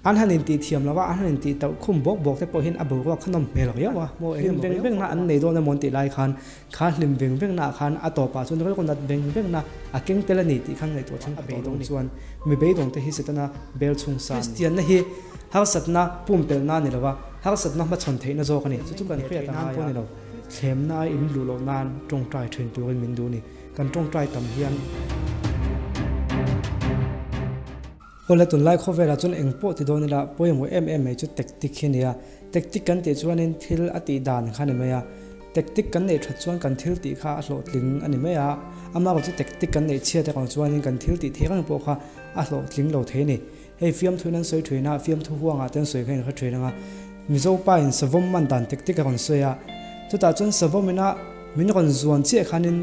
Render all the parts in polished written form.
An han intih thiam lo a, an han intih tauh khum bawk bawk te pawhin a boruak kha nawm hmel riau a, maw eng emaw veng vengna an nei dawn emaw an tih lai khan kha hlim veng vengna ah khan a tawpah chuan rilru nat veng vengna a keng tel a ni tih khan ngaihtuah thleng a beidawng chuan mi beidawng te hi Setana bel chhung sa a ni. Kristianna hi harsatna pumpelhna a ni lo a, harsatna hmachhawn theihna zawk a ni. Chu chu kan hriat a ngai pawh a ni lo. Thlemna a in luh loh nan tawngtai thin turin min duh a ni. Kan tawngtai tam hian. Awle tunlai khawvelah chuan eng pawh ti dawn ila pawimawh em em mai chu tactic hi a ni a, tactic kan tih chuanin thil a tih dan kha a ni mai a, tactic kan neih that chuan kan thil tih kha a hlawhtling a ni mai a, amaherawh chu tactic kan neih chhiat erawh chuanin kan thil tih theih reng pawh kha a hlawhtling lo thei a ni. Hei fiamthuin an sawi thin a, fiamthu huangah te an sawi kha in hre thin ang a, Mizo pa in savawm man dan tactic a rawn sawi a, chutah chuan savawm ina min rawn zuan chiah khanin,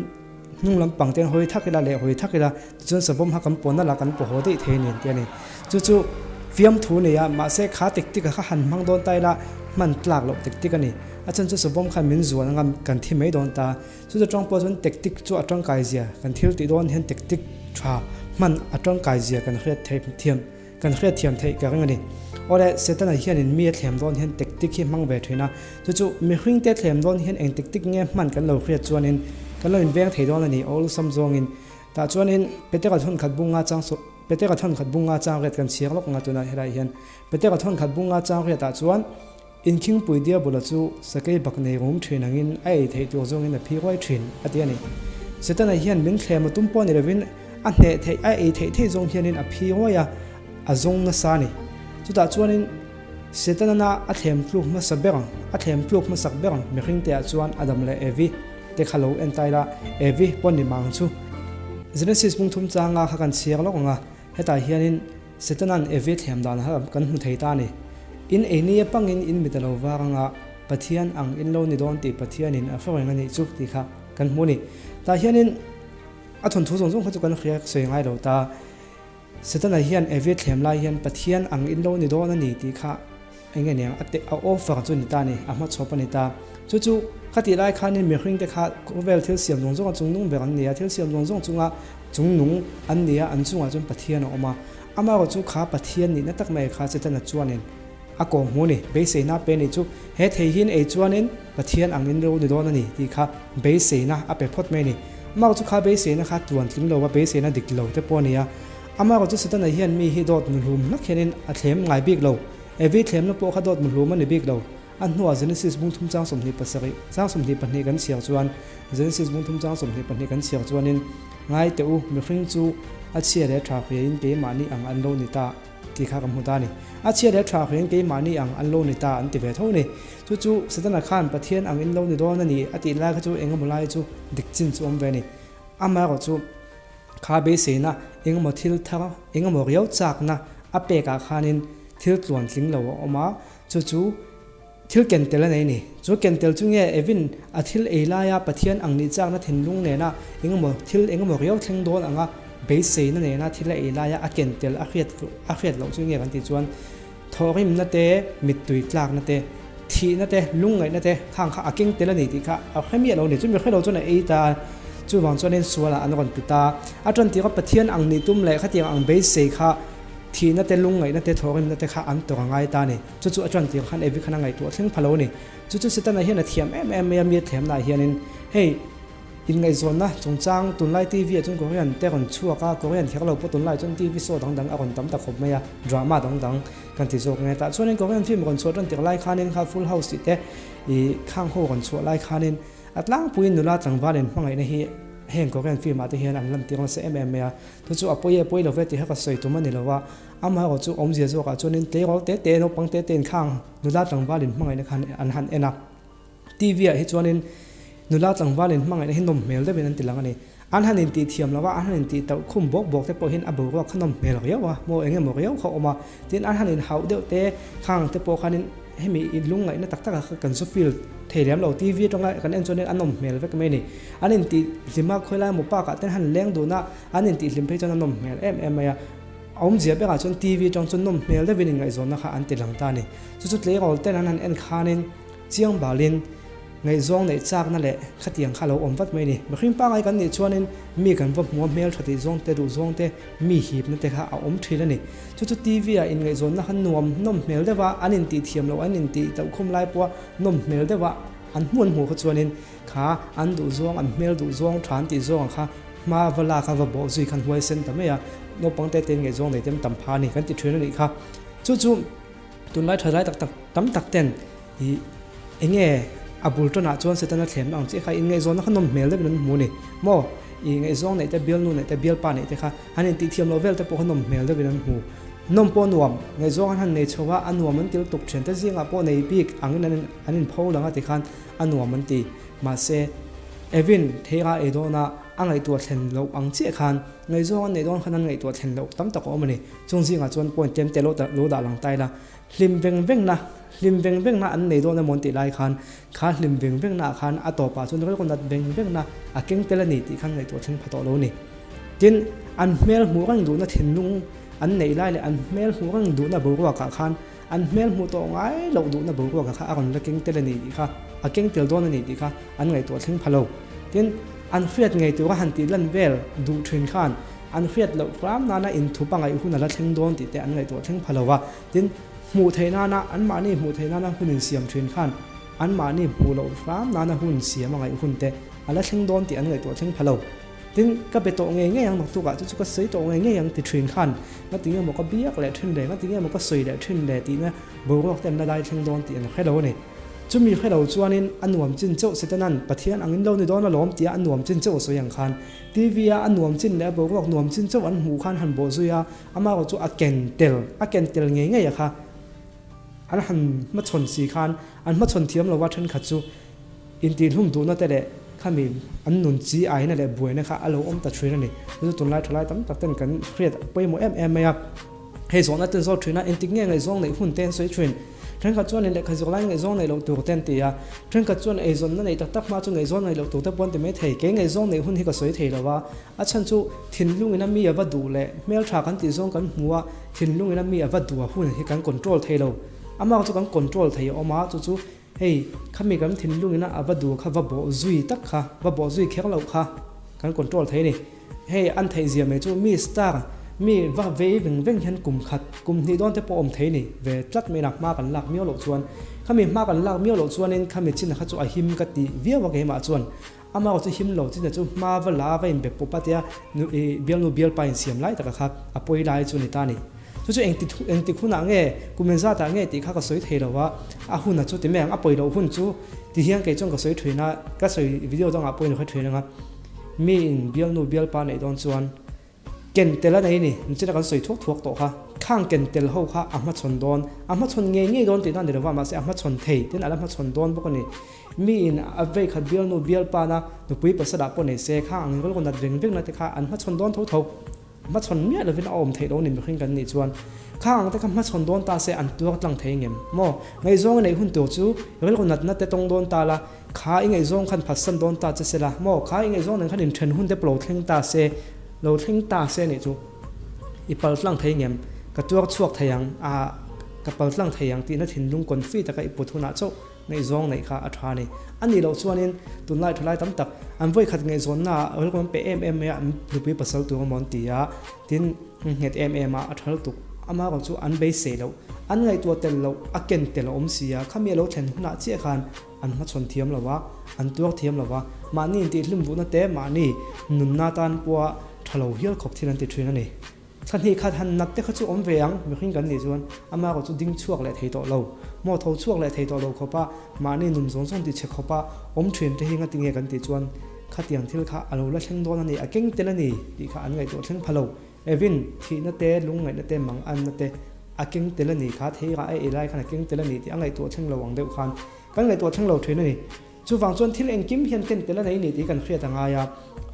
Hnung lam pang te an hawi thak ila leh hawi thak ila tichuan savawm kha kan pawn nalh a kan paw haw daih thei a ni an ti a ni. Chu chu fiamthu nei a mahse kha tik tik a kha han hmang dawn ta ila hman tlak loh tik tik a ni. A chhan chu savawm khan min zuan anga kan thi mai dawn ta. Chu chu tawng pawh chuan tik tik chu a tangkai zia kan thil tih dawn hian tik tik tha hman a tangkai zia kan hriat theih thiam Kan hriatthiam theih ka ring a ni. Awle, Setana hianin mi a thlem dawn hian tactic hi hmang ve thin a, chu chu mihringte thlem dawn hian eng tactic nge hman kan lo hriat chuanin kan lo inveng thei dawn a ni, awlsam zawngin. Tah chuanin Petera thawn khat bunga chang saw Petera thawn khat bunga chang riat kan chhiar lawk ang a tunah helaiah hian Petera thawn khat bunga chang riatah chuan Inkhingpui Diabola chu sakei bak nei rum thin angin a ei theih tur zawngin a phi ruai thin, a ti a ni. Setana hian min thlem a tum pawh ni lovin a hneh theih a ei theih theih zawng hianin a phi ruai a, a zawng nasa a ni. Chutah chuanin Setanana a thlem tluk hmasa ber ang, a thlem tluk hmasak ber ang mihringte ah chuan Adam leh Evi te kha lo en ta ila, Evi pawh ni mang chu. Genesis bung thum changa kha kan chhiar lawk ang a, hetah hianin Setanan Evi thlem dan kha kan hmu thei ta a ni. In ei ni apangin in mit a lo var anga Pathian ang in lo ni dawn tih Pathianin a hre reng a nih chu tih kha kan hmu a ni. Tah hianin a thawnthu zawng zawng kha chu kan hria sawi ngai lo ta. Setana hian Evi thlem lai hian Pathian ang in lo ni dawn a ni tih kha eng nge niang a te a offer chu a ni ta a ni, a hmachhawp a ni ta. Chu chu kha tih lai khanin mihring te kha khawvel thil siam zawng zawng a chungnung ber an ni a, thil siam zawng zawng chunga chungnung an ni a, an chungah chuan Pathian a awm a. Amaherawh chu kha Pathian nihna tak mai kha Setana chuanin a kawm hmu a ni. Beiseina pe nih chu he thei hian ei chuanin Pathian angin ro ni dawn a ni tih kha beiseina a pe phawt mai a ni. Amaherawh chu kha beiseina kha tluan tling lo a, beiseina dik lo te pawh a ni a. Amaherawh chu Setana hian mi hi dawt nuhlum hlak hianin a thlem ngai bik lo. Evi thlemna pawh kha dawt muhlum a ni bik lo. A hnuah Genesis bung thum chang 27, chang 22 kan chhiar chuan, Genesis bung thum chang 22 kan chhiar chuanin, Ngai teh u, mihring chu a chhia leh tha hriain keimahni ang an lo ni ta tih kha ka hmu ta a ni. A chhia leh tha hriain keimahni ang an lo ni ta an ti ve tho a ni. Chu chu Setana khan Pathian ang in lo ni dawn a ni a tih lai kha chu engemaw lai chu dik chin chu awm ve a ni. Amaherawh chu kha beiseina engemaw thil thar, engemaw riau chakna a pekah khanin thil tluan tling lo a awm a, chu chu thil ken tel a nei a ni. Chu ken tel chu nge Evin a thil ei laia Pathian ang nih chakna thinlung nena engemaw thil engemaw riau thleng dawn anga beiseina nena thil a ei laia a ken tel a hriat a hriat loh chu nge kan tih chuan thawhrimna te, mittui tlakna te, thihna te, lungngaihna te khang kha a keng tel a ni tih kha a hre miah lo a ni. Chu mi hre lo chuan a ei ta a, chuvang chuanin sualah an rawn ti ta. A tan tirah Pathian ang nih tum leh khatiang ang beisei kha Thihna te, lungngaihna te, thawhrimna te kha an tawrh a ngai ta a ni. Chu chu a tan tir khan Evi khan a ngaihtuah thleng pha lo a ni. Chu chu Setana hian a thiam em em mai a, mi a thiamnaah hianin hei inngaihzawnna chungchang tunlai TV ah chuan Korean te rawn chhuak a, Korean kher lo pawh tunlai chuan TV show dang dang a rawn tam ta khawp mai a, drama dang dang kan ti zawk nge. Tah chuanin Korean film rawn chhuah tan tir lai khanin kha Full House tih te ih khang ho rawn chhuah lai khanin a tlangpuiin nula tlangvalin hmangaihna hi heng Korean film ah te hian an lantir nasa em em mai a. Chu chu a pawi e pawi lo ve tih kha ka sawi tum a ni lo a, amaherawh chu awmzia zawkah chuanin tleirawl te te naupang te tein khang nula tlangval in hmangaihna khan an han en a. TV ah hi chuanin nula tlangval in hmangaihna hi nawm hmel deuhin an ti lang a ni. An han intih thiam lo a, an han intih tauh khum bawk bawk te pawhin a boruak kha nawm hmel riau a, maw eng emaw riau kha a awm a. Tin, an han inhauh deuh te khang te pawh khanin hemi lungngaihna tak takah kha kan zu feel thei lem lo. TV atanga kan en chuanin a nawm hmel vek mai a ni. An intih hlim a, khawilai emaw park ah ten han leng dun a, an intih hlim phei chuan a nawm hmel em em mai a. A awmzia berah chuan TV atang chuan nawm hmel deuhin inngaihzawnna kha an ti lang ta a ni. Chu chu tleirawl ten an han en khanin chiang balin. Ngaihzawng neih chakna leh khatiang kha a lo awm vat mai a ni. Mihring pangngai kan nih chuanin mi kan va hmu a, hmeltha tih zawng te, duh zawng te, mi hipna te kha a awm thin a ni. Chu chu TV ah inngaihzawnna kha nuam nawm hmel deuh a, an intih thiam loh, an intih tauh khum lai pawha nawm hmel deuh a an hmu an hmuh kha chuanin kha an duh zawng, an hmel duh zawng, tha an tih zawngah kha hma va lak a, va bawh zui khan huaisen ta mai a, naupang te te inngaihzawng nei te an tam pha a ni kan ti thin a nih kha. Chu chu. Tunlai tha lai tak tak tam tak ten ih enge a bul tanah chuan Setana thlemna ang chiah kha inngaihzawnna kha nawm hmel deuhin an hmu a ni maw? Ih ngaihzawng neih te, bialnu neih te, bialpa neih te kha han intih thiam loh vel te pawh kha nawm hmel deuhin an hmu. Nawm pawh a nuam, ngaihzawng an han nei chho a, a nuam an til tuk thian te zingah pawh nei bik angin an an inpho lang a tikhan a nuam an ti. Mahse, Evin thei a ei dawna a ngaihtuah thlen loh ang chiah khan ngaihzawng an neih dawn khan an ngaihtuah thlen loh tam tak a awm a ni. Chung zingah chuan point tlem te lo dah lang ta ila, hlim veng vengna, hlim veng vengna an nei dawn emaw an tih lai khan, kha hlim veng vengnaah khan a tawpah chuan rilru nat veng vengna a keng tel a ni tih khan ngaihtuah thleng pha tawh lo a ni. Tin, an hmel hmuh reng duhna thinlung an neih lai leh an hmel hmuh reng duhna boruakah khan an hmel hmuh tawh ngai loh duhna boruakah kha a rawn la keng tel a ni tih kha, a keng tel dawn a ni tih kha an ngaihtuah thleng pha lo. Tin, an hriat ngei tura han tih lan vel duh thin khan, An hriat loh hram nana inthup a ngaih hun a la thleng dawn tih te an ngaihtuah thleng pha lo va. Tin, hmuh theih nana, anmahni hmuh theih nana hun insiam thin khan anmahni hmuh loh hram nana hun siam a ngaih hun te a la thleng dawn tih an ngaihtuah thleng pha lo. Tin, ka be tawh ngei ngei ang naktukah chu chu ka sawi tawh ngei ngei ang ti thin khan ngatinge maw ka biak leh thin le, ngatinge maw ka sawi leh thin le tihna boruak te an la dai thleng dawn tih an hre lo a ni. Chumi hre lo chuanin a nuam chin chauh Setanan Pathian angin lo ni dawn alawm tia a nuam chin chauh a sawi ang khan TV a a nuam chin leh a boruak nuam chin chauh an hmuh khan han bawh zui a, amah erawh chu a ken tel, a ken tel ngei ngei a kha. An han hmachhawn si khan an hmachhawn thiam lova thenkhat chu intihhlum duhna te leh khami an nun chi aina leh buaina kha a lo awm ta thin a ni. Chu chu tunlai thalai tam tak ten kan hriat pawimawh em em mai a. Hei zawhna ten zawt thin a, engtik nge ngaihzawng neih hun te an sawi thin. Thenkhat chuan in lehkha zawk lai ngaihzawng neih loh tur te an ti a, thenkhat chuan eizawnna neih tak tak hma chu ngaihzawn neih loh tur te pawh an ti mai thei. Kei ngaihzawng neih hun hi ka sawi thei lo a, a chhan chu thinlungin a mi a va duh leh hmeltha kan tih zawng kan hmu a, thinlungin a mi a va duh a hun hi kan control thei lo. Amah chu kan control thei a awm a, chu chu Hei, khami kan thinlungin a va duh kha va bawh zui tak kha, va bawh zui kher loh kha kan control thei a ni. Hei, an theih zia mai chu mi star, mi va vei veng veng hian kum khat, kum hnih dawn te pawh awm thei a ni ve tlat mai na, hma kan lak miau loh chuan. Khami hma kan lak miau loh chuanin khami chin kha chu a him ka ti viau a keimah chuan. Amah chu him lo chin chu hma va la va inbe pawp a tia bialnu bialpa insiam lai taka kha a pawi lai chu a ni ta a ni. Chu chu engti engtik hunah nge kum engzatah nge tih kha ka sawi thei lo a, a huna chu ti mai ang, a pawi loh hun chu ti hian kei chuan ka sawi thin a, ka sawi video dangah pawhin ka hre thin ang a, miin bialnu bialpa neih dawn chuan Ken tel a nei ni, nichina kan sawi thuak thuak tawh kha. Khang ken tel ho kha a hmachhawn dawn, a hmachhawn ngei ngei dawn tihna a ni lova, mahse a hmachhawn thei tin a la hmachhawn dawn bawk a ni. Miin a vei khat bialnu bialpana nupui pasalah pawh nei se, khang ang rilru nat veng vengna te kha an hmachhawn dawn tho tho. Hmachhawn miah lovin a awm theih lo ni mihring kan nih chuan. Khang ang te kha hmachhawn dawn ta se an tuar tlang thei ngem maw? Ngaihzawng a neih hun tur chu rilru natna te tawng dawn ta la, Kha i ngaihzawng khan phatsan dawn ta che se la maw? Kha i ngaihzawng nen khan inthen hun te pawh lo thleng ta se, lo thleng ta se nih chu i pal tlang thei ngem? Ka tuar chhuak thei ang a, ka pal tlang thei ang tihna thinlung confi taka i put hunah chauh ngaihzawng neih kha a tha a ni. A nih loh chuanin tunlai thalai tam tak an vawikhat ngaihzawnnaah rilru an pe em em mai a, an nupui pasal tur emaw an ti a, tin nghet em em a, a tha lutuk. Amaherawhchu chu an beisei loh, an ngaihtuah tel loh, a ken tel a awm si a, khami a lo thlen hunah chiah khan An hmachhawn thiam lo a, an tuar thiam lo a, mahni intihhlum duhna te mahni nunna tan pawha tha lo hial khawp thil an ti thin a ni. Thla hnih khat han nat te kha chu awm ve ang, mihring kan nih chuan ama erawh chu ding chhuak leh thei tawh lo, maw tho chhuak leh thei tawh lo khawpa mahni nun zawng zawng ti chhe khawpa awm thin te hi ngati nge kan tih chuan khatiang thil kha a lo la thleng dawn a ni, a keng tel a ni tih kha an ngaihtuah thleng pha lo. Evin, thihna te, lungngaihna te, manganna te a keng tel a ni kha, thei rah a ei lai khan a keng tel a ni tih a ngaihtuah thleng lo ang deuh khan kan ngaihtuah thleng lo thin a ni. Chuvang chuan thil engkim hian ken tel a nei ni tih kan hriat a ngai a,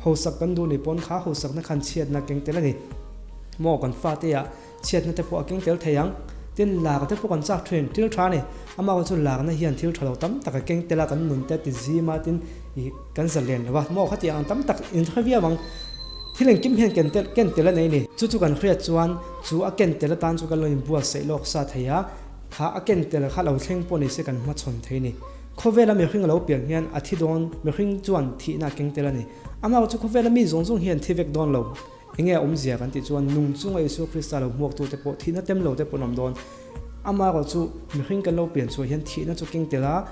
hausak kan duh ni pawn kha hausakna khan chhiatna keng tel a ni. Maw kan fate ah chhiatna te pawh a keng tel thei ang. Tin, lak te pawh kan chak thin, thil tha a ni. Amah chu lakna hian thil tha lo tam tak a keng tel a, kan nun te a ti zim a, tin ih kan zalen lo a, maw khatiang ang tam tak in hre viau ang. Thil engkim hian ken tel ken tel a nei a ni. Chu chu kan hriat chuan chu a ken tel atan chu kan lo inbuatsaih lawk sa thei a, kha a ken tel kha lo thleng pawh ni se kan hmachhawn thei a ni. Khawvela mihring a lo pian hian a thi dawn, mihring chuan thihna a keng tel a ni. Amaherawh chu khawvela mi zawng zawng hian thi vek dawn lo. Enge a awmzia kan tih chuan nung chunga Isua Krista lo hmuaktute pawh thihna tem lo te pawh an awm dawn. Amaherawh chu mihring kan lo pian chhuah hian thihna chu keng tel a,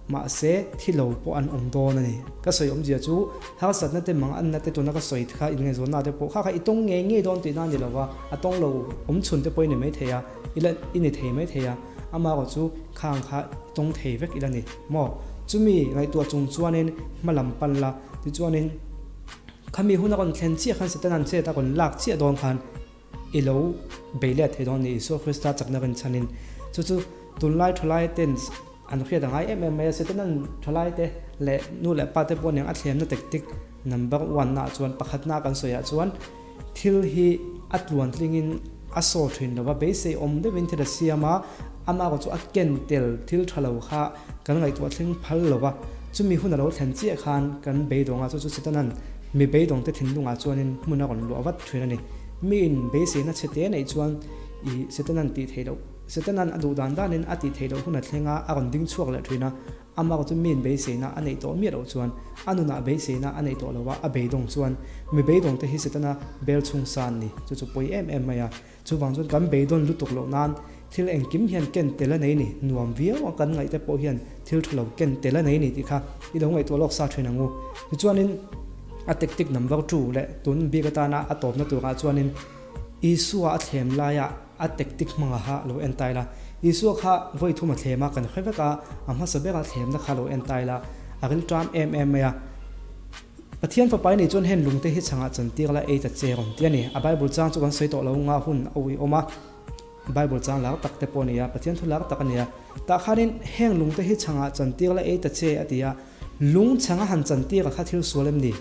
mahse thi lo pawh an awm dawn a ni. Ka sawi awmzia chu harsatna te mang anna te tuna ka sawi kha inngaihzawnna te pawh kha kha i tawng ngei ngei dawn tihna a ni lo va, a tawng lo awm chhun te pawh i ni mai thei a, i la i ni thei mai thei a. Amaherawh chu khang kha i tawng thei vek ila ni maw? Chumi ngaihtuah chung chuanin hma lam pan la, tichuanin khami hun a rawn thlen chiah khan Setanan chet a rawn lak chiah dawn khan i lo bei let thei dawn ni Isua Krista chakna rinchhanin. Chu chu tunlai thalai ten an hriat a ngai em em mai a, Setanan thalai te leh nu leh pa te pawh nen a thlemna tactic number one naah chuan pakhatna kan sawiah chuan Thil hi a tluantlingin a saw thin lo va, beisei awm deuhin thil a siam a, amah erawh chu a ken tel thil tha lo kha kan ngaihtuah thleng phal lo va, chumi hun a lo thlen chiah khan kan beidawng a, chu chu Setanan mi beidawngte thinlungah chuanin hmun a rawn luah vat thin a ni. Miin beiseina chhe te neih chuan i Setanan tih theih loh, Setanan a duh dan danin a tih theih loh hun a thleng a, a rawn ding chhuak leh thin a, Amah chu miin beiseina a neih tawh miah loh chuan a nunah beiseina a neih tawh lo a, a beidawng chuan mi beidawngte hi Setana bel chhung sa an ni. Chu chu pawi em em mai a. Chuvang chuan kan beidawn lutuk loh nan thil engkim hian ken tel a nei ni, nuam viau a kan ngaih te pawh hian thil tha lo ken tel a nei ni tih kha i lo ngaihtuah lawk sa thin ang u. Tichuanin a tactic number two leh tun bik atana a tawpna turah chuanin Isua a thlem laia a tactic hmanga kha lo en tai la. Isua kha vawi thum a thlem a, kan hre vek a, a hmasa bera thlemna kha lo en tai la, a rilṭam em em mai a. Pathian fapa i nih chuan heng lungte hi chhangah chantir la ei ta che rawn ti a ni. A Bible chang chu kan sawi tawh lo nga hun a uiawm a. Bible chang lar tak te pawh a ni a, Pathian thu lar tak a ni a. Tah khanin heng lungte hi chhangah chantir la ei ta che a ti a, lung chhanga han chantir a kha thil sual em ni?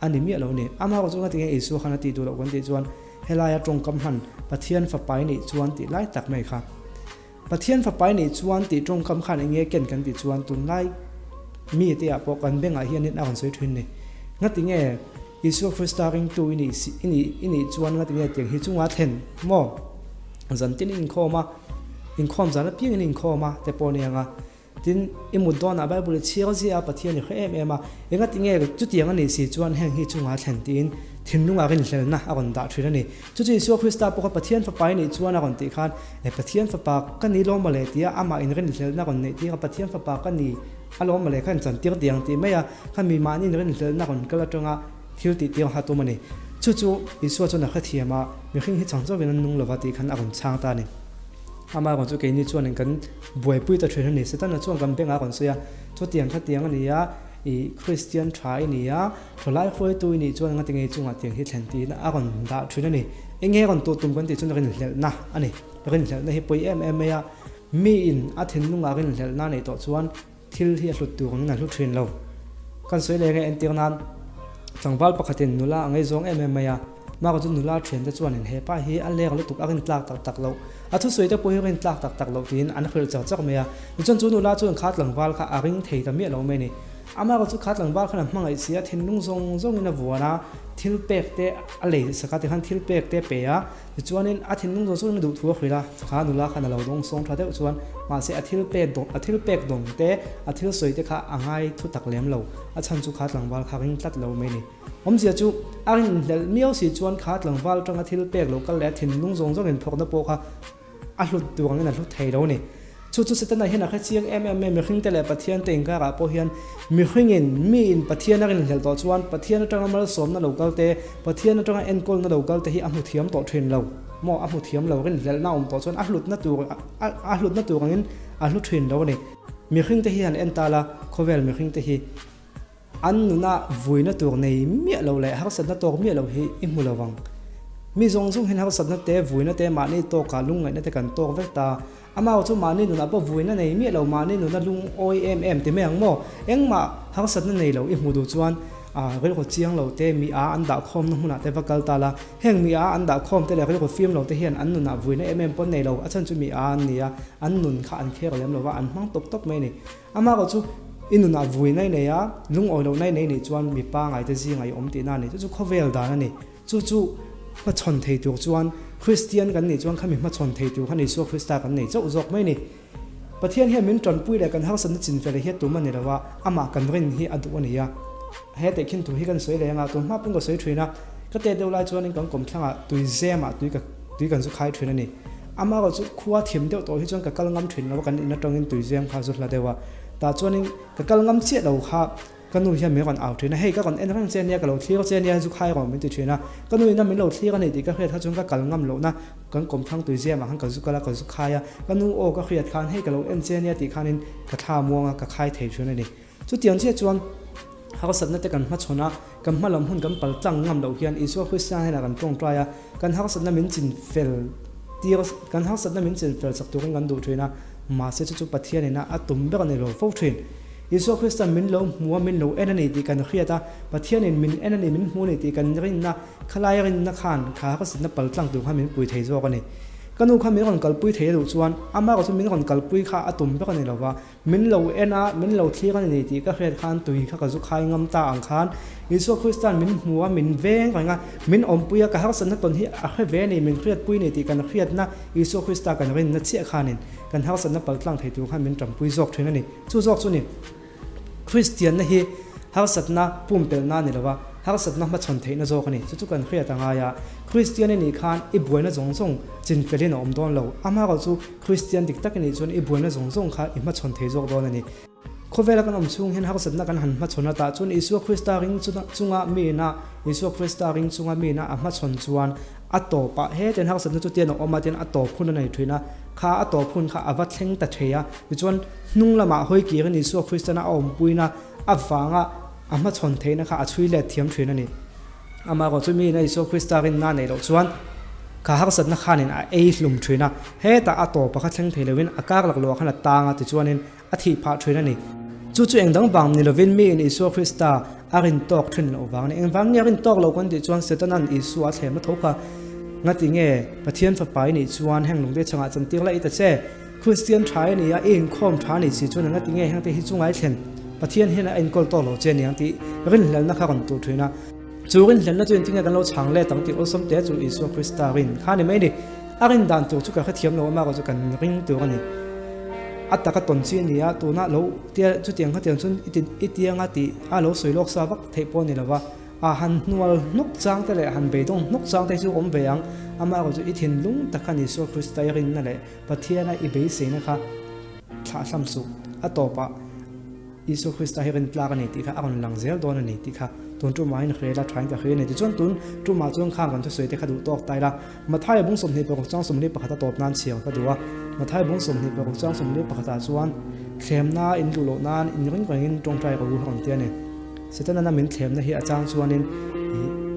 A ni miah lo ni. Amaherawh chu ngatinge Isua khan a tih duh loh kan tih chuan helaia tawngkam hman Pathian fapa i nih chuan tih lai tak mai kha. Pathian fapa i nih chuan tih tawngkam khan eng nge ken kan tih chuan tunlai mi te ah pawh kan bengah hianin a rawn sawi thin ni. Ngatinge Isua Krista ringtu i nih si i nih i nih chuan ngatinge tiang hi chunga thlen maw? Zan tin i inkhawm a, inkhawm zan apiangin i inkhawm a te pawh a ni ang a. Tin, i mut dawnah Bible i chhiar ziah a, Pathian i hre em em a, engatinge chutiang a nih si chuan heng hi chunga thlen tiin thinlungah rinhlelna a rawn dah thin a ni. Chu chu Isua Krista pawh kha Pathian Fapa i nih chuan a rawn tih khan, E Pathian Fapa ka ni lawm mawle tia amah inrinhlelna rawn neih tir a, Pathian Fapa ka ni a lawm mawle kha inchantir tiang tih mai a, kha mi mahni inrinhlelna rawn kal atanga thil tih tir a tum a ni. Chu chu Isua chuan a hrethiam a, mihring hi chang chauhin an nung lova tih khan a rawn chhang ta a ni. Amaherawh chu keini chuanin kan buaipui ta thin a ni. Setana chuan kan bengah a rawn sawi a, chutiang kha tiang a ni a, i Kristian tha i ni a, thalai hruaitu i nih chuan engati nge chungah tiang hi thlen tiin a rawn dah thin a ni. Enge rawn tuh tum kan tih chuan rinhlelhna a ni. Rinhlelhna hi pawi em em mai a, miin a thinlungah rinhlelhna a neih tawh chuan Thil hi a hlut tur angin a hlu thin lo. Kan sawi leh nge entir nan tlangval pakhatin nula a ngaihzawng em em mai a, Mark chu nula thiante chuanin he pa hi a lek lutuk a rintlak tak tak loh, a thusawi te pawh hi rintlak tak tak loh tiin an hrilh char char mai a. Tichuan chu nula chuan kha tlangval kha a ring thei ta miah lo mai a ni. A Mark chu kha tlangval khan a hmangaih si a, thinlung zawng zawngin a vuan a, thil pek te a lei sak a, tikhan thil pek te a pe a, Tichuanin a thinlung zawng zawngin a duh thu a hrilh a, kha nula khan a lo dawng sawng tha deuh chuan mahse a thil pek dawng a thil pek dawng te a thil sawi te kha a ngai thu tak lem lo, a chhan chu kha tlangval kha ring tlat lo mai ni. Awmzia chu a rin inhlelh miau si chuan kha tlangval atanga thil pek lo kal leh a thinlung zawng zawngin phawkna pawh kha a hlut tur angin a hlut thei lo ni. Chu chu Setana hian a hre chiang em em mai, mihringte leh Pathiante inkarah pawh hian mihringin miin Pathian a rinhlelh tawh chuan Pathian atanga malsawmna lo kal te, Pathian atanga enkawlna lo kal te hi a hmu thiam tawh thin lo maw, a hmu thiam lo, rinhlelhna a awm tawh chuan a hlutna tur a hlutna tur angin a hlu thin lo a ni. Mihringte hi han en ta la, khawvel mihringte hi An nuna vuina tur nei miah lo leh harsatna tawk miah lo hi i hmu lo vang. Mi zawng zawng hian harsatna te, vuina te, mahni tawkah lungngaihna te kan tawk vek ta. Amah chu mahni nunah pawh vuina nei miah lo, mahni nuna lungawi em em ti mai ang maw? Engmah harsatna nei lo i hmu duh chuan rilru chiang lo te, mi a an dah khawmna hmunah te va kal ta la. Heng mi a an dah khawm te leh rilru fim lo te hian an nunah vuina em em pawh nei lo, a chhan chu mi a an ni a, an nun kha an kher lem lo va, an hmang tawp tawp mai a ni. Amaherawh chu i nunah vui nai nei a, lungawi loh nai nei nih chuan mi pangaite zingah i awm tihna a ni. Chu chu khawvel dan a ni. Chu chu hmachhawn thei tur chuan Kristian kan nih chuan khami hmachhawn thei tur khan Isua Krista kan nei chauh zawk mai a ni. Pathian hian min tanpui leh kan harsatna chinfel hi a tum a ni lo a, amah kan rin hi a duh a ni a. He tehkhin thu hi kan sawi leh anga tun hma pawhin ka sawi thin a, ka tet deuh lai chuanin kan kawmthlangah tui zemah tui ka tui kan zu khai thin a ni. Amaherawh chu khua thim deuh tawh hi chuan ka kal ngam thin lo a, kan in atangin tui zem kha a zu hla deuh a, tah chuanin ka kal ngam chiah lo kha Ka nu hian min rawn au thin a, hei ka rawn en reng che ania, ka lo thlir che ania, zu khai rawh min ti thin a. Ka nu ina min lo thlir a ni tih ka hriat kha chuan ka kal ngam lohna kan kawmthlang tui ziamah khan ka zu kal a, ka zu khai a. Ka nu aw ka hriat khan hei ka lo en che ania tih khanin ka thla muang a, ka khai thei thin a ni. Chutiang chiah chuan harsatna te kan hmachhawn a, kan hma lam hun kan pal tlang ngam loh hian Isua Krista hnenah kan tawngtai a, kan harsatna min chin fel tir, kan harsatna min chin fel chak turin kan duh thin a, mahse chu chu Pathian ina a tum ber a ni lo fo thin. Isua Krista'n min lo hmu a, min lo en a ni tih kan hriat a, Pathianin min en a ni, min hmu a ni tih kan rinna, khalai rinna khan kha harsatna pal tlang tur khan min pui thei zawk a ni. Ka nu kha min rawn kalpui thei a duh chuan, amah erawh chu min rawn kalpui kha a tum ber a ni lo va, min lo en a, min lo thlir a ni tih ka hriat khan tui kha ka zu khai ngam ta ang khan Isua Krista'n min hmu a, min veng reng a, min awmpui a, ka harsatna tawn hi a hre ve a ni, min hriatpui a ni tih kan hriatna Isua Krista kan rinna chiah khanin kan harsatna pal tlang thei tur khan min tanpui zawk thin a ni. Chu zawk chu ni, Kristianna hi harsatna pumpelhna a ni lo va, harsatna hmachhawn theihna zawk a ni. Chu chu kan hriat a ngai a, Kristian i nih khan i buaina zawng zawng chinfelin a awm dawn lo. Amaherawh chu Kristian dik tak i nih chuan i buaina zawng zawng kha i hmachhawn thei zawk dawn a ni. Khawvela kan awm chhung hian harsatna kan han hmachhawn a, tah chuan Isua Krista ring chunga miina Isua Krista ring chunga miina a hmachhawn chuan a tawpah hetiang harsatna chu tian a awm a, tian a tawp hun a nei thin a, kha a tawp hun kha a va thleng ta thei a. Tichuan, hnung lamah hawi kirin Isua Kristana a awmpuina avanga a hmachhawn theihna kha a chhui let thiam thin a ni. Amaherawh chu miin a Isua Krista rinna a neih loh chuan kha harsatna khanin a ei hlum thin a, hetah a tawpa kha thleng thei loin a kar laklawh khan a tang a, tichuanin a thih phah thin a ni. Chu chu eng dang vang ni lovin miin Isua Krista a rin tawk thin loh vang a ni. Engvang nge a rin tawk lo kan tih chuan Setana'n Isua a thlemna tho kha ngati nge Pathian fapa i nih chuan heng lungte chhangah chantir la i ta che. Kristian tha i ni a, i inkhawm tha a nih si chuan engati nge hengte hi chu ngaithlen Pathian hian a enkawl tawk lo che a ni ang tih rinhlelhna kha rawn tuh thin a. Chu rinhlelhna chu engtin nge kan lo chhang let ang tih awlsam te chu Isua Krista rin kha a ni mai a ni. A rin dan tur chu ka hrethiam lo a, amaherawhchu kan ring tur a ni. A taka tawn chi a ni a, tunah lo tia chutiang khatiang chuan i ti i tianga tih a lo sawi lawk sa vak theih pawh a ni lo va. A han hnual hnawk chang te leh han beidawng hnawk chang te chu awm ve ang, amaherawhchu i thinlung tak khan Isua Krista i rinna leh Pathiana i beiseina kha thlahhlam suh. A tawpah Isua Krista hi rin tlak a ni tih kha a rawn lang zel dawn a ni tih kha tun tumah in hre la thain ka hre a ni. Tichuan tun tumah chuan khang kan thusawi te kha duh tawk ta ila. Mathaia bung 26 chang 41 a tawp nan chhiar ka duh a. Mathaia bung 26 chang 41 ah chuan thlemna in luh loh nan in ring rengin tawngtai rawh u a rawn ti a ni. Setana min thlemna hi a chang chuanin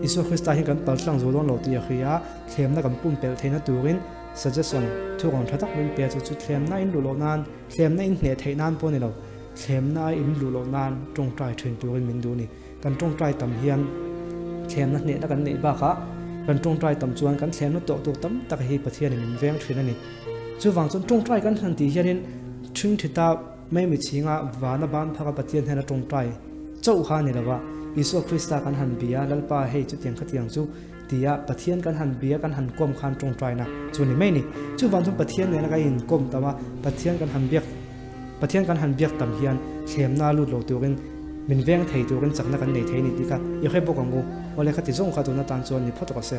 Isua Krista hi kan paltlang zo dawn lo tih a hria a, thlemna kan pumpelh theihna turin Suggestion, Thu rawn tha tak min pe chu chu thlemna in luh loh nan, thlemna in hneh theih nan pawh a ni lo, thlemna in luh loh nan tawngtai thin turin min duh a ni. Kan tawngtai tam hian thlemna hnehna kan neih bakah kan tawngtai tam chuan kan thlemna tawh tur tam tak hi Pathianin min veng thin a ni. Chuvang chuan tawngtai kan han tih hianin ṭhingṭhita mai michhinga vana ban phaka Pathian hian a tawngtai chauh kha a ni lo va, Isua Krista kan han bia, Lalpa hei chutiang khatiang chu Tia Pathian kan han bia kan han kawm khan tawngtaina chu ni mai ni. Chuvang chuan Pathian nena kan inkawm tam a, Pathian kan han biak Pathian kan han biak tam hian thlemna lut lo turin min veng thei turin chakna kan nei thei a ni tih kha i hre bawk ang u. Awle khati zawng kha tuna tan chuan ni phawt rawh se.